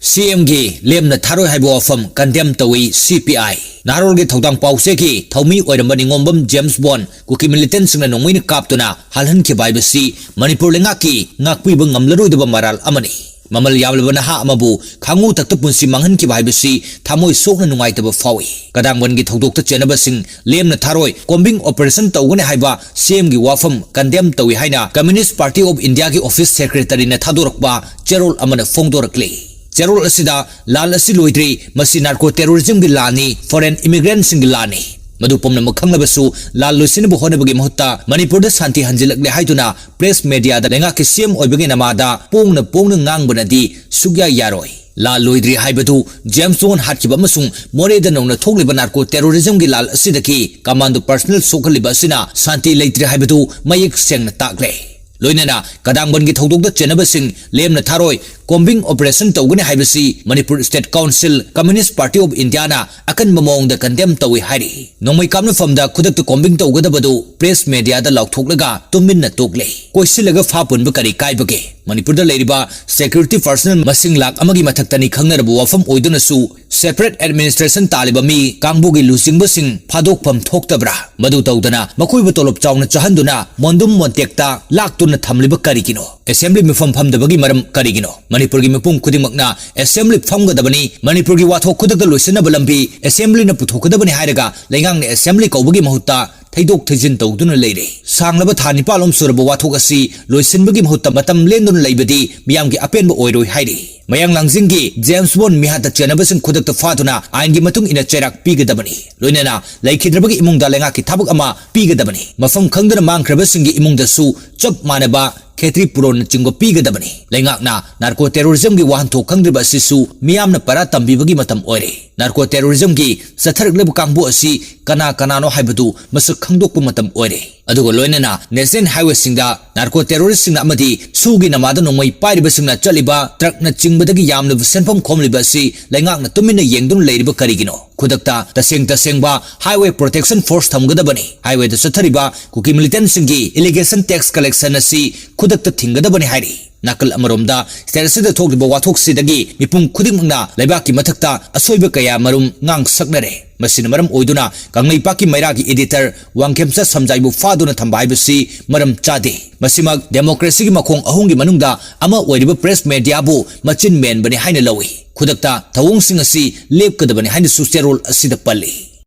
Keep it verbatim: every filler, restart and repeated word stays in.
ꯁꯤ ꯑꯦꯝꯒꯤ ꯂꯦꯝꯅ ꯊꯥꯔꯣꯏ ꯍꯥꯏꯕ ꯋꯥꯐꯝ ꯀꯟꯗꯦꯝ ꯇꯧꯏ ꯁꯤ ꯄꯤ ꯑꯥꯏ꯫ ꯅꯍꯥꯔꯣꯜꯒꯤ ꯊꯧꯗꯥꯡ ꯄꯥꯎꯆꯦꯒꯤ ꯊꯧꯃꯤ ꯑꯣꯏꯔꯝꯕ ꯅꯤꯉꯣꯝꯕꯝ ꯖꯦꯝꯁ ꯕꯣꯟ ꯀꯨꯀꯤ ꯃꯤꯂꯤꯇꯦꯟꯁꯤꯡꯅ ꯅꯣꯡꯃꯩꯅ ꯀꯥꯞꯇꯨꯅ ꯍꯥꯜꯍꯟꯈꯤꯕ ꯍꯥꯏꯕꯁꯤ ꯃꯅꯤꯄꯨꯔ ꯂꯩꯉꯥꯛꯀꯤ ꯉꯥꯛꯄꯤꯕ ꯉꯝꯂꯔꯣꯏꯗꯕ ꯃꯔꯥꯜ ꯑꯃꯅꯤ꯫ ꯃꯃꯜ ꯌꯥꯝꯂꯕ ꯅꯍꯥ ꯑꯃꯕꯨ ꯈꯥꯉꯨ ꯊꯛꯇ ꯄꯨꯟꯁꯤ ꯃꯥꯡꯍꯟꯈꯤꯕ ꯍꯥꯏꯕꯁꯤ ꯊꯃꯣꯏ ꯁꯣꯛꯅ ꯅꯨꯡꯉꯥꯏꯇꯕ ꯐꯥꯎꯏ꯫ ꯀꯗꯥꯡꯕꯟꯒꯤ ꯊꯧꯗꯣꯛꯇ ꯆꯦꯟꯅꯕꯁꯤꯡ ꯂꯦꯝꯅ ꯊꯥꯔꯣꯏ, ꯀꯣꯝꯕꯤꯡ ꯑꯣꯄꯔꯦꯁꯟ ꯇꯧꯒꯅꯤ ꯍꯥꯏꯕ ꯁꯤ ꯑꯦꯝꯒꯤ ꯋꯥꯐꯝ ꯀꯟꯗꯦꯝ ꯇꯧꯏ ꯍꯥꯏꯅ ꯀꯝꯃ꯭ꯌꯨꯅꯤꯁ ꯄꯥꯔꯇꯤ ꯑꯣꯐ ꯏꯟꯗꯤꯌꯥꯒꯤ ꯑꯣꯐꯤꯁ ꯁꯦꯀ꯭ꯔꯦꯇꯔꯤꯅ ꯊꯥꯗꯣꯔꯛꯄ ꯆꯦꯔꯣꯜ ꯑꯃꯅ ꯐꯣꯡꯗꯣꯔꯛꯂꯤ꯫ ꯆꯦꯔꯣꯜ ꯑꯁꯤꯗ ꯂꯥꯟ ꯑꯁꯤ ꯂꯣꯏꯗ꯭ꯔꯤ, ꯃꯁꯤ ꯅꯥꯔꯀꯣ ꯇꯦꯔꯣꯔꯤꯖꯝꯒꯤ ꯂꯥꯟꯅꯤ, ꯐꯣꯔꯦꯟ ꯏꯃꯤꯒ꯭ꯔꯦꯟꯁꯤꯡꯒꯤ ꯂꯥꯟꯅꯤ꯫ ꯃꯗꯨ ꯄꯨꯝꯅꯃꯛ ꯈꯪꯂꯕꯁꯨ ꯂꯥꯟ ꯂꯣꯏꯁꯤꯟꯅꯕ ꯍꯣꯠꯅꯕꯒꯤ ꯃꯍꯨꯠꯇ ꯃꯅꯤꯄꯨꯔꯗ ꯁꯥꯟꯇꯤ ꯍꯟꯖꯤꯜꯂꯛꯂꯦ ꯍꯥꯏꯗꯨꯅ ꯄ꯭ꯔꯦꯁ ꯃꯦꯗꯤꯌꯥꯗ ꯂꯩꯉꯥꯛꯀꯤ ꯁꯤ ꯑꯦꯝ ꯑꯣꯏꯕꯒꯤ ꯅꯃꯥꯗ ꯄꯣꯡꯅ ꯄꯣꯡꯅ ꯉꯥꯡꯕꯅꯗꯤ ꯁꯨꯛꯌꯥ ꯌꯥꯔꯣꯏ꯫ ꯂꯥꯜ ꯂꯣꯏꯗ꯭ꯔꯤ ꯍꯥꯏꯕꯗꯨ ꯖꯦꯝꯁ ꯕꯣꯟ ꯍꯥꯠꯈꯤꯕ ꯑꯃꯁꯨꯡ ꯃꯣꯔꯦꯗ ꯅꯧꯅ ꯊꯣꯛꯂꯤꯕ ꯅꯥꯔꯀꯣ ꯇꯦꯔꯣꯔꯤꯖꯝꯒꯤ ꯂꯥꯜ ꯑꯁꯤꯗꯒꯤ ꯀꯃꯥꯟꯗꯣ ꯄꯔꯁꯅꯦꯜ ꯁꯣꯛꯍꯜꯂꯤꯕ ꯑꯁꯤꯅ ꯁꯥꯟꯇꯤ ꯂꯩꯇ꯭ꯔꯦ ꯍꯥꯏꯕꯗꯨ ꯃꯌꯦꯛ ꯁꯦꯡꯅ ꯇꯥꯛꯂꯦ꯫ ꯂꯣꯏꯅꯅ ꯀꯗꯥꯡꯕꯟꯒꯤ ꯊꯧꯗꯣꯛꯇ ꯆꯦꯟꯅꯕꯁꯤꯡ ꯂꯦꯝꯅ ꯊꯥꯔꯣꯏ, ꯀꯣꯝꯕꯤꯡ ꯑꯣꯄꯔꯦꯁꯟ ꯇꯧꯒꯅꯤ ꯍꯥꯏꯕꯁꯤ Manipur state council communist party of India ꯑꯀꯟꯕ ꯃꯑꯣꯡꯗ ꯀꯟꯗꯦꯝ ꯇꯧꯏ ꯍꯥꯏꯔꯤ꯫ ꯅꯣꯡꯃꯩ ꯀꯥꯞꯅꯐꯝꯗ ꯈꯨꯗꯛꯇ ꯀꯣꯝꯕꯤꯡ ꯇꯧꯒꯗꯕꯗꯨ ꯄ꯭ꯔꯦꯁ ꯃꯦꯗꯤꯌꯥꯗ ꯂꯥꯎꯊꯣꯛꯂꯒ ꯇꯨꯃꯤꯟꯅ ꯇꯣꯛꯂꯦ꯫ ꯀꯣꯏꯁꯤꯜꯂꯒ ꯐꯥ ꯄꯨꯟꯕ ꯀꯔꯤ ꯀꯥꯏꯕꯒꯦ? ꯃꯅꯤꯄꯨꯔꯗ ꯂꯩꯔꯤꯕ ꯁꯦꯀ꯭ꯌꯨꯔꯤꯇꯤ ꯄꯔꯁꯅꯦꯜ ꯃꯁꯤꯡ ꯂꯥꯈ ꯑꯃꯒꯤ ꯃꯊꯛꯇꯅꯤ ꯈꯪꯅꯔꯕ ꯋꯥꯐꯝ ꯑꯣꯏꯗꯨꯅꯁꯨ ꯁꯦꯄꯔꯦꯠ ꯑꯦꯗꯃꯤꯅꯤꯁꯇ꯭ꯔꯦꯁꯟ ꯇꯥꯜꯂꯤꯕ ꯃꯤ ꯀꯥꯡꯕꯨꯒꯤ ꯂꯨꯆꯤꯡꯕꯁꯤꯡ ꯐꯥꯗꯣꯛꯐꯝ ꯊꯣꯛꯇꯕ꯭ꯔꯥ? ꯃꯗꯨ ꯇꯧꯗꯅ ꯃꯈꯣꯏꯕꯨ ꯇꯣꯂꯣꯞ ꯆꯥꯎꯅ ꯆꯥꯍꯟꯗꯨꯅ ꯃꯣꯟꯗꯨꯝ ꯃꯣꯟꯇꯦꯛꯇ ꯂꯥꯛꯇꯨꯅ ꯊꯝꯂꯤꯕ ꯀꯔꯤꯒꯤꯅꯣ? ꯑꯦꯁꯦꯝꯕ꯭ꯂꯤ ꯃꯤꯐꯝ ꯐꯝꯗꯕꯒꯤ ꯃꯔꯝ ꯀꯔꯤꯒꯤꯅꯣ? ꯃꯅꯤꯄꯨꯔꯒꯤ ꯃꯤꯄꯨꯝ ꯈꯨꯗꯤꯡꯃꯛꯅ ꯑꯦꯁꯦꯝꯕ꯭ꯂꯤ ꯐꯝꯒꯗꯕꯅꯤ, ꯃꯅꯤꯄꯨꯔꯒꯤ ꯋꯥꯊꯣꯛ ꯈꯨꯗꯛꯇ ꯂꯣꯏꯁꯤꯟꯅꯕ ꯂꯝꯕꯤ ꯑꯦꯁꯦꯝꯕ꯭ꯂꯤꯅ ꯄꯨꯊꯣꯛꯀꯗꯕꯅꯤ ꯍꯥꯏꯔꯒ ꯂꯩꯉꯥꯛꯅ ꯑꯦꯁꯦꯝꯕ꯭ꯂꯤ ꯀꯧꯕꯒꯤ ꯃꯍꯨꯠꯇ ꯊꯩꯗꯣꯛ ꯊꯩꯖꯤꯟ ꯇꯧꯗꯨꯅ ꯂꯩꯔꯦ꯫ ꯁꯥꯡꯂꯕ ꯊꯥ ꯅꯤꯄꯥꯜ ꯂꯣꯝ ꯁꯨꯔꯕ ꯋꯥꯊꯣꯛ ꯑꯁꯤ ꯂꯣꯏꯁꯤꯟꯕꯒꯤ ꯃꯍꯨꯠꯇ ꯃꯇꯝ ꯂꯦꯟꯗꯨꯅ ꯂꯩꯕꯗꯤ ꯃꯤꯌꯥꯝꯒꯤ ꯑꯄꯦꯟꯕ ꯑꯣꯏꯔꯣꯏ ꯍꯥꯏꯔꯤ꯫ ꯃꯌꯥꯡ ꯂꯥꯡꯖꯤꯡꯒꯤ ꯖꯦꯝꯁ ꯕꯣꯟ ꯃꯤꯍꯥꯠꯇ ꯆꯦꯟꯅꯕꯁꯤꯡ ꯈꯨꯗꯛꯇ ꯐꯥꯗꯨꯅ ꯑꯥꯏꯟꯒꯤ ꯃꯇꯨꯡ ꯏꯟꯅ ꯆꯩꯔꯥꯛ ꯄꯤꯒꯗꯕꯅꯤ꯫ ꯂꯣꯏꯅꯅ ꯂꯩꯈꯤꯗ꯭ꯔꯕꯒꯤ ꯏꯃꯨꯡꯗ ꯂꯩꯉꯥꯛꯀꯤ ꯊꯕꯛ ꯑꯃ ꯄꯤꯒꯗꯕꯅꯤ꯫ ꯃꯐꯝ ꯈꯪꯗꯅ ꯃꯥꯡꯈ꯭ꯔꯕꯁꯤꯡꯒꯤ ꯏꯃꯨꯡꯗꯁꯨ ꯆꯞ ꯃꯥꯟꯅꯕ ꯈꯦꯇ꯭ꯔꯤ ꯄꯨꯔꯣꯟꯅꯆꯤꯡꯕ ꯄꯤꯒꯗꯕꯅꯤ꯫ ꯂꯩꯉꯥꯛꯅ ꯅꯥꯔꯀꯣ ꯇꯦꯔꯣꯔꯤꯖꯝꯒꯤ ꯋꯥꯍꯟꯊꯣꯛ ꯈꯪꯗ꯭ꯔꯤꯕ ꯑꯁꯤꯁꯨ ꯃꯤꯌꯥꯝꯅ ꯄꯔꯥ ꯇꯝꯕꯤꯕꯒꯤ ꯃꯇꯝ ꯑꯣꯏꯔꯦ꯫ ꯅꯥꯔꯀꯣ ꯇꯦꯔꯣꯔꯤꯖꯝꯒꯤ ꯆꯠꯊꯔꯛꯂꯤꯕ ꯀꯥꯡꯕꯨ ꯑꯁꯤ ꯀꯅꯥ ꯀꯅꯥꯅꯣ ꯍꯥꯏꯕꯗꯨ ꯃꯁꯛ ꯈꯪꯗꯣꯛꯄ ꯃꯇꯝ ꯑꯣꯏꯔꯦ꯫ ꯑꯗꯨꯒ ꯂꯣꯏꯅꯅ ꯅꯦꯁꯅꯦꯜ ꯍꯥꯏꯋꯦꯁꯤꯡꯗ ꯅꯥꯔꯀꯣ ꯇꯦꯔꯣꯔꯤꯁꯁꯤꯡꯅ ꯑꯃꯗꯤ ꯁꯨꯒꯤ ꯅꯃꯥꯗ ꯅꯣꯡꯃꯩ ꯄꯥꯏꯔꯤꯕꯁꯤꯡꯅ ꯆꯠꯂꯤꯕ ꯇ꯭ꯔꯛꯅꯆꯤꯡꯕꯗꯒꯤ ꯌꯥꯝꯂꯕ ꯁꯦꯟꯐꯝ ꯈꯣꯝꯂꯤꯕ ꯑꯁꯤ ꯂꯩꯉꯥꯛꯅ ꯇꯨꯃꯤꯟꯅ ꯌꯦꯡꯗꯨꯅ ꯂꯩꯔꯤꯕ ꯀꯔꯤꯒꯤꯅꯣ? ꯈꯨꯗꯛꯇ ꯇꯁꯦꯡ ꯇꯁꯦꯡꯕ ꯍꯥꯏꯋꯦ ꯄ꯭ꯔꯣꯇꯦꯛꯁꯟ ꯐꯣꯔꯁ ꯊꯝꯒꯗꯕꯅꯤ꯫ ꯍꯥꯏꯋꯦꯗ ꯆꯠꯊꯔꯤꯕ ꯀꯨꯀꯤ ꯃꯤꯂꯤꯇꯦꯟꯁꯤꯡꯒꯤ ꯏꯂꯤꯒꯦꯁꯟ ꯇꯦꯛꯁ ꯀꯂꯦꯛꯁꯟ ꯑꯁꯤ ꯈꯨꯗꯛꯇ ꯊꯤꯡꯒꯗꯕꯅꯤ ꯍꯥꯏꯔꯤ꯫ ꯅꯥꯀꯜ ꯑꯃꯔꯣꯝꯗ, ꯁ꯭ꯇꯦꯠ ꯑꯁꯤꯗ ꯊꯣꯛꯂꯤꯕ ꯋꯥꯊꯣꯛꯁꯤꯗꯒꯤ ꯃꯤꯄꯨꯝ ꯈꯨꯗꯤꯡꯃꯛꯅ ꯂꯩꯕꯥꯛꯀꯤ ꯃꯊꯛꯇ ꯑꯁꯣꯏꯕ ꯀꯌꯥ ꯃꯔꯨꯝ ꯉꯥꯡ ꯁꯛꯅꯔꯦ꯫ ꯃꯁꯤꯅ ꯃꯔꯝ ꯑꯣꯏꯗꯨꯅ ꯀꯪꯂꯩꯄꯥꯛꯀꯤ ꯃꯩꯔꯥꯒꯤ editor ꯋꯥꯡꯈꯦꯝꯆꯥ ꯁꯝꯖꯥꯏꯕꯨ ꯐꯥꯗꯨꯅ ꯊꯝꯕ ꯍꯥꯏꯕꯁꯤ ꯃꯔꯝ ꯆꯥꯗꯦ꯫ ꯃꯁꯤꯃꯛ democracyꯒꯤ ꯃꯈꯣꯡ ꯑꯍꯨꯝꯒꯤ ꯃꯅꯨꯡꯗ ꯑꯃ ꯑꯣꯏꯔꯤꯕ press mediaꯕꯨ ꯃꯆꯤꯟ ꯃꯦꯟꯕꯅꯤ ꯍꯥꯏꯅ ꯂꯧꯏ꯫ ꯈꯨꯗꯛꯇ ꯊꯧꯑꯣꯡꯁꯤꯡ ꯑꯁꯤ ꯂꯦꯞꯀꯗꯕꯅꯤ ꯍꯥꯏꯅꯁꯨ ꯆꯦꯔꯣꯜ ꯑꯁꯤꯗ ꯄꯜꯂꯤ꯫